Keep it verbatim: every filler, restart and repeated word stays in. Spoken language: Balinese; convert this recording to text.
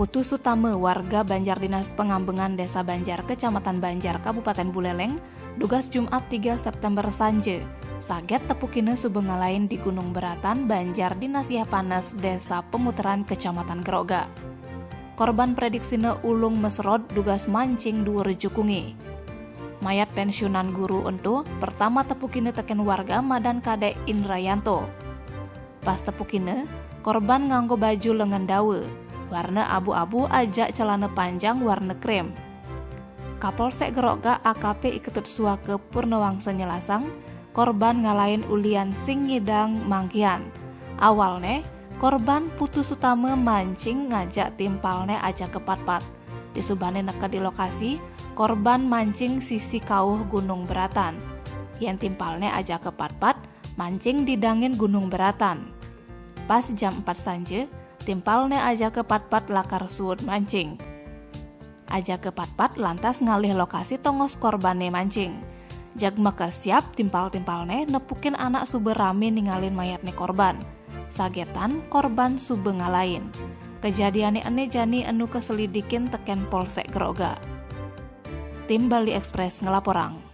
Putu Sutama, warga Banjar Dinas Pengambengan, Desa Banjar, Kecamatan Banjar, Kabupaten Buleleng, dugas Jumat tiga September sanje, saget tepukina suba ngalain di Gunung Beratan, Banjar Dinas Iah Panas, Desa Pemuteran, Kecamatan Geroga. Korban prediksina ulung meserod dugas mancing duur jukunge. Mayat pensiunan guru ento pertama tepukina teken warga madan Kadek Indrayanto. Pas tepukina, korban nganggo baju lengan dawa, warna abu-abu ajak celana panjang warna krem. Kapolsek Geroga A K P I Ketut Suaka Purnawangsa nyelasang, korban ngalain ulian sing ngidang mangkihan. Awalne, korban Putu Sutama mancing ngajak timpalne ajaka patpat. Disubane neked di lokasi, korban mancing sisi kauh Gunung Beratan. Yen timpalne ajaka patpat, mancing didangin Gunung Beratan. Pas jam empat sanje, timpalne ajaka patpat lakar suud mancing. Ajaka patpat lantas ngalih lokasi tongos korbane mancing. Jeg makesiab timpal-timpalne nepukin anak suba rame ningalin mayatne korban. Sagetan korban suba ngalain. Kejadiane ene jani enu keselidikin teken Polsek Geroga. Tim Bali Express ngelaporang.